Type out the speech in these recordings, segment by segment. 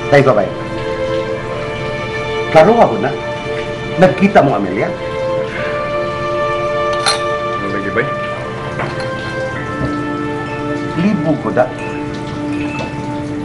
Tayo ka ba? Klaro ako na. Nagkita mo, Amelia? Ano lagi ba? Libo ko da.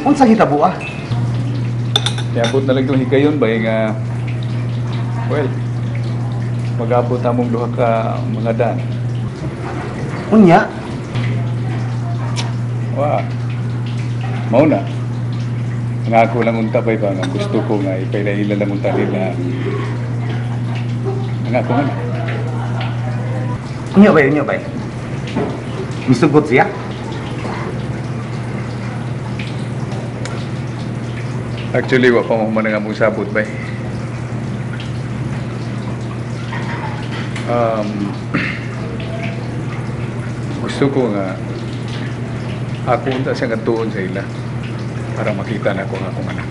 Unsa hitabo ah? Niabot na lang itong higayon ba nga, well, mag-abot among duha ka mga dan. Unya? Wa. Mao na. Nga ako lang unta bay ba nga gusto ko nga ipaila-ila lang unta nila. Nga ako nga na. Unya bay, unya bay. Misugot siya? Actually, wa pa mo man nga mong sabot bay. Gusto ko nga ako unta siyang katuon sa ila para makita na ko ang akong anak.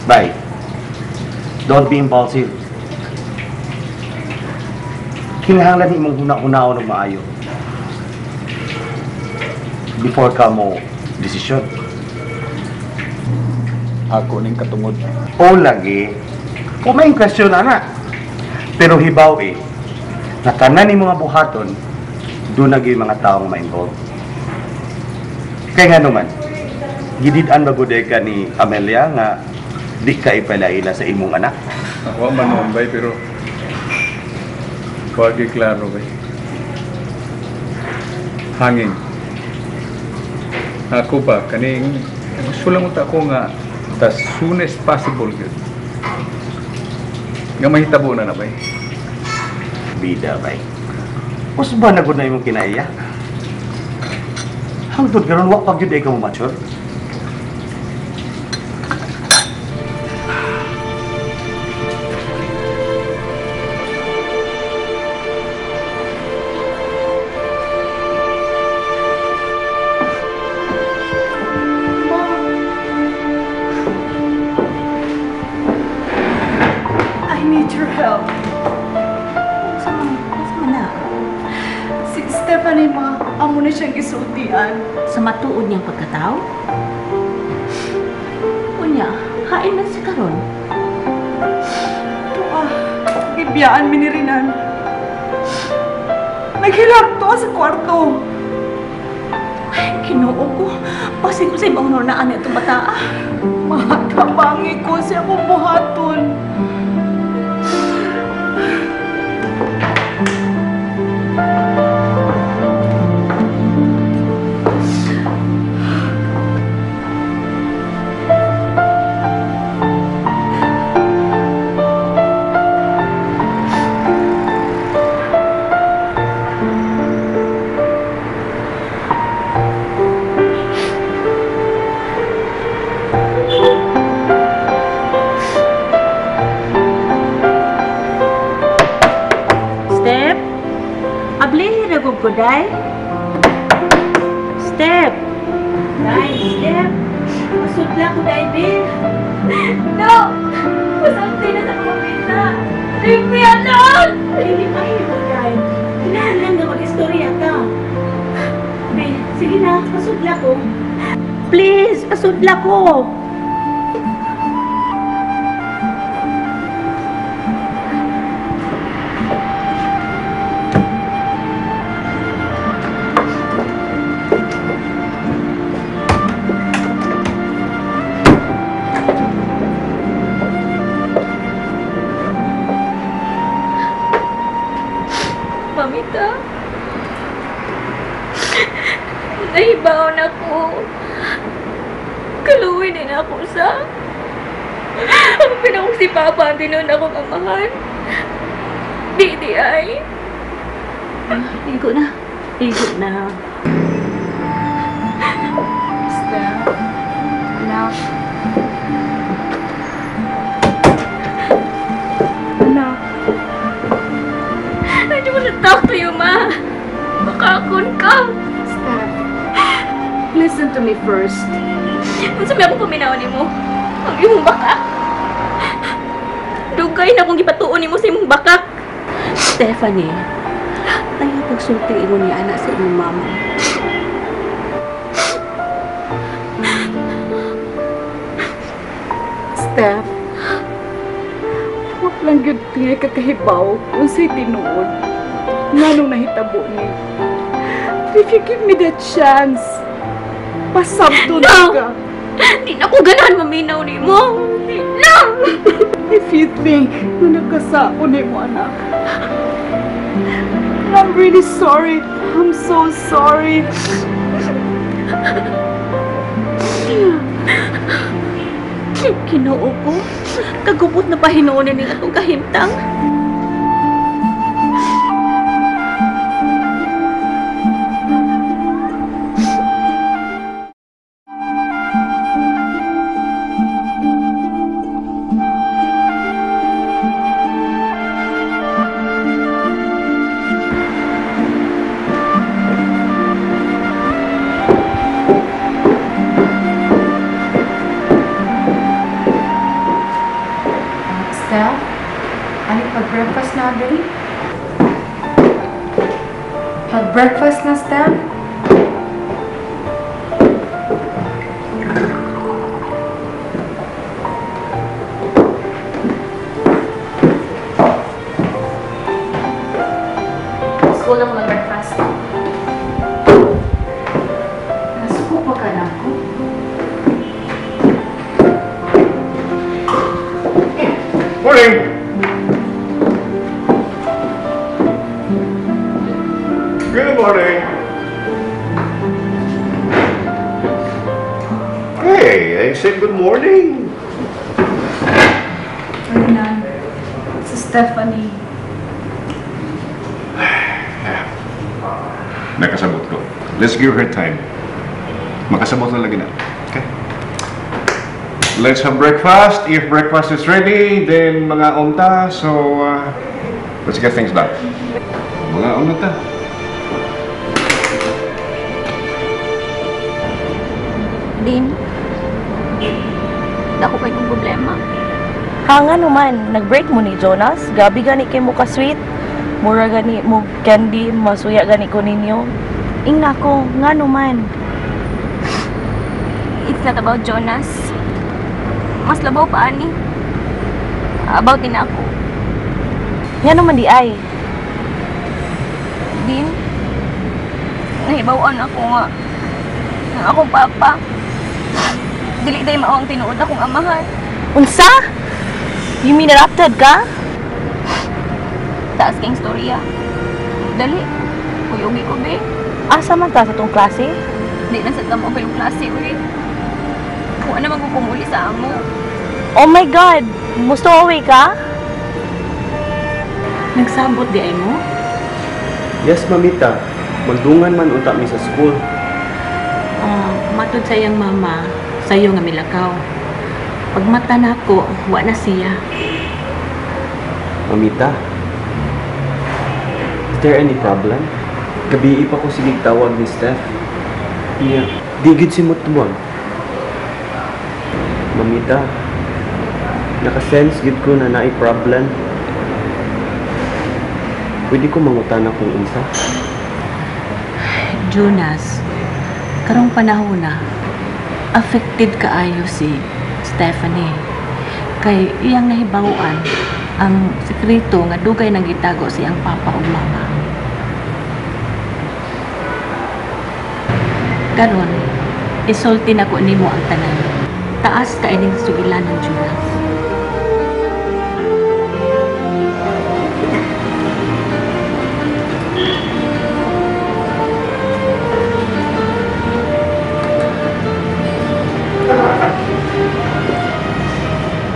Bye. Don't be impulsive. Kinahanglan imong huna-hunaon og maayo before ka mo desisyon. Ako ning katungod. O lagi, kung may question ana. Pero hibaw eh, na tanan ni mga buhaton, doon na gyud mga taong ma-involve. Kaya nga naman, gidid-an ba gud ka ni Amelia nga di ka ipalaila sa imong anak? Wa man noon bay, pero wagi klaro bay. Hangin. Ako ba, kaning gusto lang unta ko nga the soonest possible gyud. Nga mahitabo na na bay. Bida bay. Usba na gud na imong kinaiya? Hangtod karon wa pa gyud ay ka mo mature. I need your help. Unsa man na? Si Stephanie, ma, amo na siyang gisultian. Sa matuod niyang pagkatao? Unya, hain man siya karon. Ito ah, gibiyaan mi ni Renan. Naghilak to sa kwarto. Ay, Ginoo ko. Pasig ko sa ibang honor na ani itong bata. Matabangi ko siya kong buhaton. Step? Ablihin na ko, Day. Step! Day, Step! Masudla ko, Day, Bill. No! Masulti na sa kumita. Leave me alone! Hindi pa himo, Day. Kinahanglan nga mag-istorya ka. Be, sige na, pasudla ko. Please, pasudla ko. Mamita, nahibaw na ko. Kaluwi din ako sa... Ang pinakong si Papa, ang tinuod ako mamahan. Di ay. Igo na. Igo na. Steph, anak. Anak. I don't want to talk to you, Ma. Makakon ka. Steph, listen to me first. Unsa may akong paminaw nimo? Ang imong bakak. Dugay na akong gipatuon nimo sa imong bakak. Stephanie, ayaw pagsulti imo ni anak sa imong mama. Steph, huwag lang yun tingay kakahibaw kung sa'y tinuod. Nganong nahitabo ni. But if you give me that chance, pasabto na ka. Di na ko ganahan maminaw ni mo. Di na! If you think na nakasako ni mo, anak, I'm really sorry. I'm so sorry. Kinoo ko, kagubot na pahinuon ni atong kahimtang. Steph, ano pag-breakfast na, Dali? Pag-breakfast na, Steph? School na mag-breakfast. Nasuko pa ka na ako. Morning! Good morning! Hey, I said good morning! Ferdinand, si Stephanie. Nakasabot ko. Let's give her time. Makasabot na lagi na. Okay? Let's have breakfast. If breakfast is ready, then mga unta. So, let's get things done. Mga unta. Din, dako kay kong problema. Hanga naman, nag-break mo ni Jonas. Gabi gani kay mo ka-sweet. Mura gani mo candy, masuya gani ko ninyo. Ingna ko, nga naman. It's not about Jonas. Mas labaw pa ani. About din ako. Nga naman di ay. Din, nahibawan ako nga. Ang akong papa. Dili day mao ang tinuod akong amahan. Unsa? You mean adopted ka? Taas kayong storya. Dali. Kuyugi ko, be. Asa man ta sa tong klase? Di na sa tamo kayong klase, uy. Kung ano magkukumuli sa amo. Oh my God! Gusto away ka? Nagsabot di ay mo? Yes, mamita. Magdungan man unta mi sa school. Oh, matod sa iyang mama, sayo nga milakaw. Pagmata na ako, wa na siya. Mamita, is there any problem? Gabi pa ko sige tawag ni Steph. Iya, di gid si mutuwag. Mamita, nakasense gid ko na naay problem. Pwede ko mangutana kung unsa? Jonas, karong panahon na, affected kaayo si Stephanie. Kay iyang nahibaw-an ang sekreto nga dugay nang gitago siyang papa ug mama. Karon, isulti nako nimo ang tanan. Taas ka ining sugilan ng Jonas.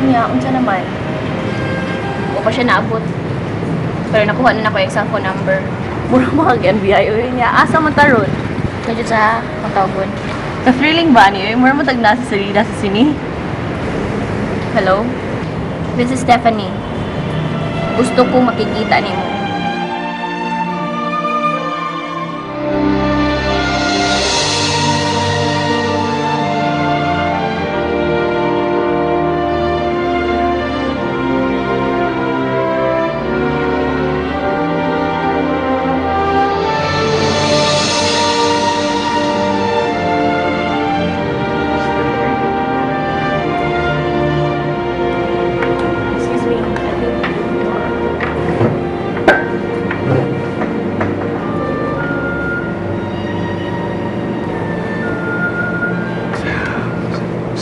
Niya, unsa naman? Wa pa siya naabot. Pero nakuha na nako yung cellphone number. Mura mga NBI uy niya. Asa man taron? Kadyo sa pangtawgon. Ka-thrilling ba niyo? Mura mo tag nasa salida sa sini. Hello? This is Stephanie. Gusto ko makikita nimo.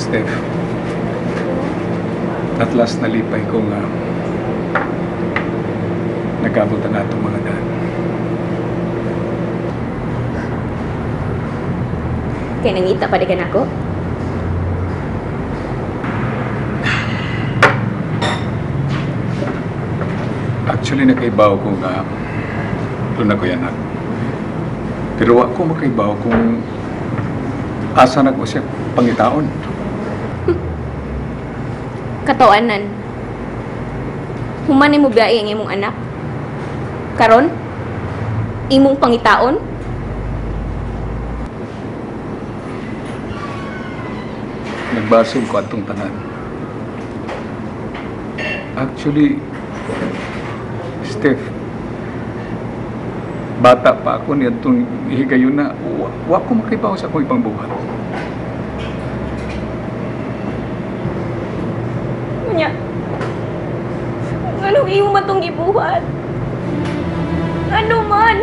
Steph, at last nalipay ko nga nag-abot na atong mga daan. Kaya nangita pa di ka nako? Actually, nakaibaw ko nga doon ako yanak. Pero ako makaibaw kung asa na ko siya pangitaon. Katoanan. Human mo biyahe ang imong anak. Karon, imong pangitaon. Nagbasol ko atong tanan. Actually, Steph, bata pa ako niya itong higayon na wa ko makaibaw sa akong ibang buhat. Unya, anong imo man tong gibuhat? Ano man?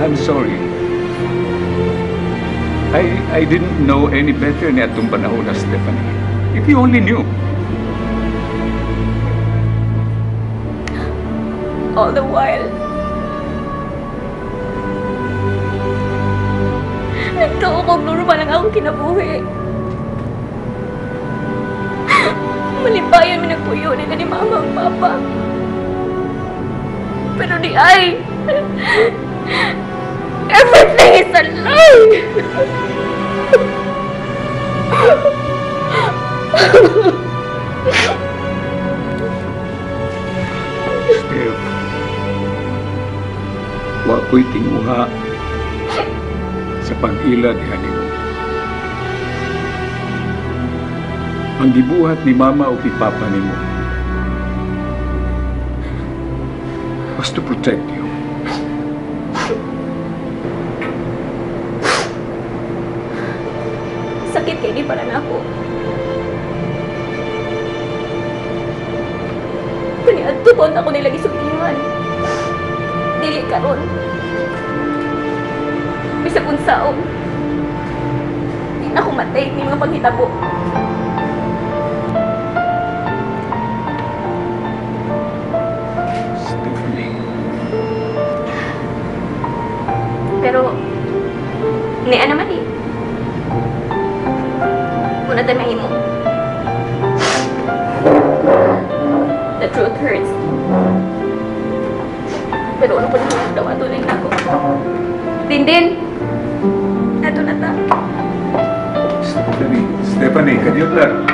I'm sorry. I didn't know any better ni atong panahon na, Stephanie. If you only knew. All the while, nagtuo kong normal ang akong kinabuhi. Malipayan mi nagpuyo nila ni Mama ang Papa. Pero di ay, everything is a lie! Steph, wa ko'y tinguha sa pag-ila diha nimo. Ang gibuhat ni Mama o ni Papa nimo was to protect you. Sakit kay di para nako. Kaniadto pa ako nila gisultihan. Dili karon. Bisag unsaon. Di na ako matay ni mga panghitabo. Stephanie. Pero niya naman eh. Muna tayo mahimo. The truth hurts. Pero ano pa naman daw ato na yung ako. Dindin! Ato na ta. Stephanie, Stephanie, can you learn?